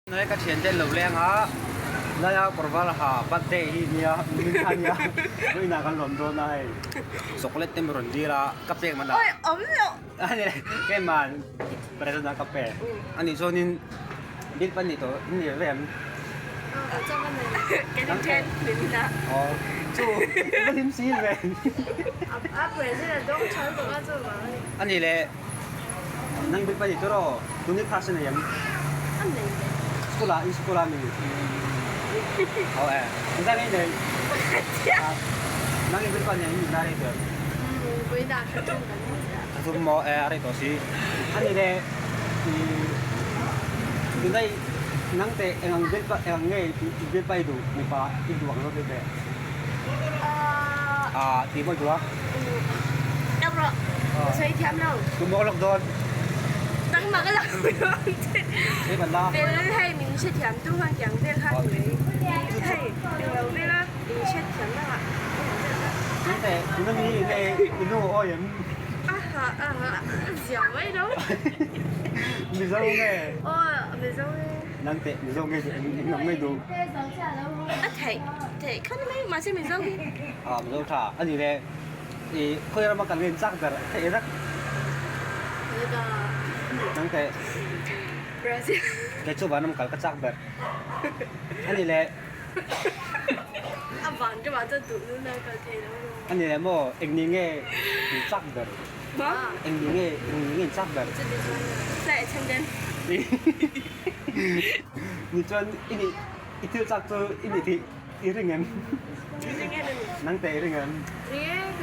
Nai ka thian te an lo leng a, laia kawr var ha birthday hi nia min a nia vawiinah kan lawm dawn a hei chocolate te rawn dil a ka pek man a Oi awm loh keimah present a ka pe anih chuanin bill pan nih tawh in ni ve em Kan inthen min a aw chu va hlim si ve a present a dawng tha lutuk a chuvang a ni anih leh Nang bill pahnih tur aw, tuni class a nei em? A nei ve. School ah, in school ah mi? Aw e, engzah nge i nei? Nang in bill pahnih in la rei tawh em? Vawiinah thla thum kan nei a. Thla thum maw? E, a rei tawh si. A ni le, tunai nang teh eng ang bill eng ang nge i bill pah i duh mipa i duh ang lo teh teh? Ah, tih maw i duh a? Dak rawh, ka sawi thiam lo. Tu maw ka lak dawn? Nangmah ka lak dawn che. Fel hei min hre thiam tu khan tiang vel khan ni mai. Hei englo vela in hre thiam na ah englo vel ah. Tute tuna mi nge i nu awi em? Aha aha ziah mai lo. Mizo nge? Aw Mizo nge. Nang teh Mizo nge duh eng lam nge duh? A theih theih khan mai mahse Mizo hi. Ah Mizo tha a ni le i khawi rama kan len chak ber theih vek. Nang teh Brazil. Kei chu vanram kal ka chak ber a ni le. A van ramah chuan duh nuna kal thei lo ru. A ni le maw eng ni nge in chak ber? Eng ni nge eng ni nge in chak ber? Flight attendant. Ni chuan i nih i thil chak chu i nih theih i ring em? Nang teh i ring em?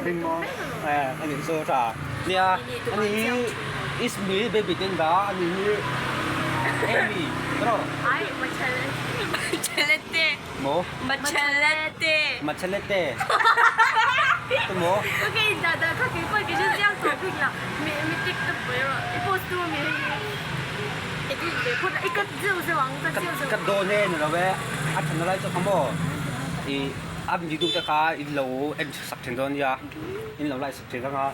Ring maw? Eh a nih chu tha. Nia ani hi is mi baby te an dah a ani hi Amy tiraw? Ai Machalete. Maw? Machalete. Machalete. Tu maw? Ok dada kha keipawh ka hre chiang tawh bik la mi mi tik ta pui rawh i post tu ami hei hi edit ve phawt a i cut zeuh zeuh ang cut zeuh zeuh Cut dawn e ni lo e a than lai chu kha maw i a video te kha in lo en sak thin dawn nia in lo like sak thin anga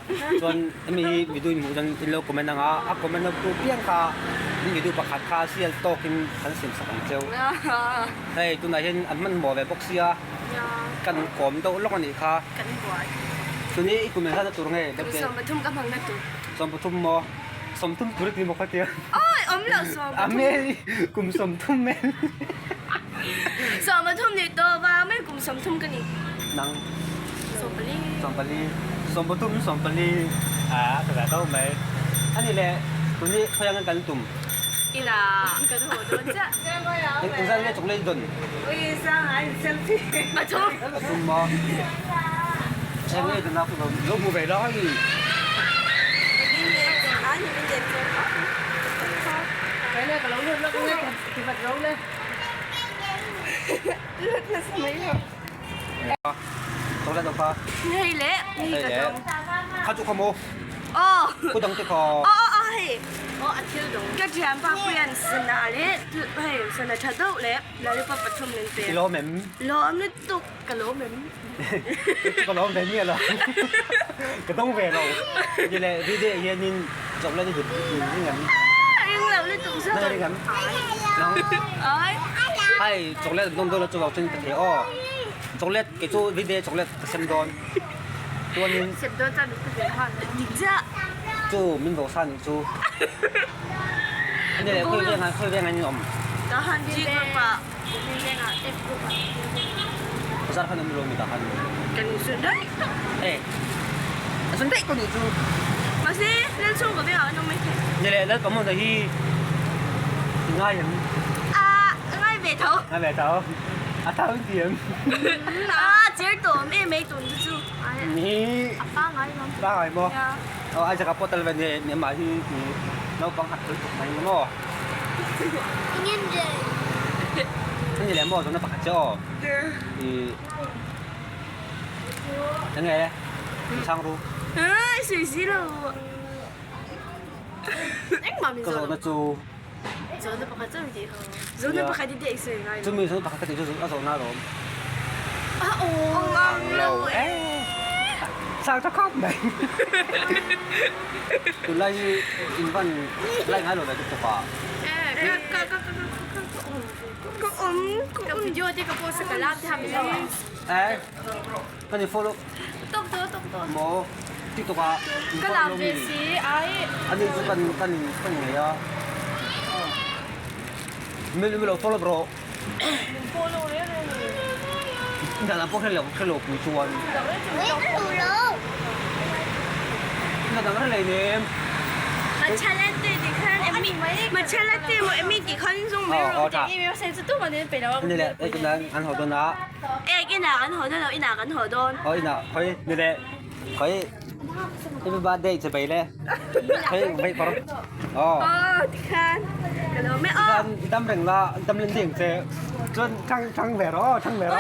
chuan hemi hi video in hmuh chuan in lo comment anga a comment na tu piang kha in video pakhat kha sial tawk in kan siam sak ang cheu hei tunah hian an hmanhmawh ve bawk sia kan kawm deuh lawk a nih kha chuni i kum engzat na tur nge Kum 13 ka hmang na tur. 13 maw? 30 tur i ti maw kha tia? Oi awm lo 13. A hmel hi kum 30 hmel. 13 nih tawh vang mai kum 30 ka ni. Nang. 14. 14. 13 14 a ka ve tho mai. Ani le tuni khawiah nge kan tum? Inah kan haw dawn chiah. Engzat nge chocolate dawn? Pathum. Pathum maw? Eng nge dawn a lo hmu ve lo hei. Chocolate dawn kha. Hei le. Hei le. Kha chu kha maw? Aw. Khu dang te kha. Aw aw hei. Ka thianpa puian sana leh hei sana tha deuh leh lollipop pathum min pe. I lawm em? Lawm lutuk ka lawm em? Ka lawm ve miah lo. Ka dawng ve lo. Ni leh video ah hianin chocolate i dut ring em? Ring lo lutuk zawk. Nang ring em? Nang. Ai. Hei chocolate an dawng dawn lo chuvang chuan ka thei aw. Chocolate kei chu video chocolate ka sem dawn. Chuanin. Sem dawn chuan min pe ve nghal. Dik chiah. Chu min vo sa nih chu. Ani leh khawi vengah khawi vengah in awm. Ka han G group ah vengah F group ah. Bazar khan awm lo mi ta khan. Kan sun daih tawh. Eh. A sun daih tawh nih chu. Mahse lal chhungkaw vengah an awm mai thei. Ni leh lal pamawna hi i ngai em? A ngai ve tho. Ngai ve tho. A thau in ti em? A cher tawh awm em mai tun te chu. Ni. A pangai lawm. Pangai maw? Aw Isaac a pawh tel ve ni ni amah hi i naupang hat thul tuk mai ni maw? Ani leh maw zawhna pakhat che aw. I eng nge chhang ru. Sui si lo. Engmah min Ka zawh lo. zawhna chu Zawhna pakhat chu an tih ho. Zawhna pakhat i tih sawi ngai lo. Chumi zawhna pakhat ka tih chu a zawhna alawm. A awm ang lo e. Chang tha khawp mai. Tunlai hi in van like ngai lo ve tuk tuk a. E ka ka ka ka ka ka awm. Ka video te ka post a ka lak te ha min lo. Eh, kan in follow. Tok to tok to. Mo TikTok ah in Ka follow lam lo ve mi. si ai. Ani chu kan kan in kan ngei a. Min min lo follow bro. Min follow re re ni. Dan ang pawh hre lo hre lo pui chuan. Dan ang hre lei nem. Ni le hei tunah an haw dawn a. Aw inah khawi ni le khawi happy birthday che bai le khawi vei kawr aw tikhan dam reng la dam len ding che chuan thang thang ve rawh thang ve rawh.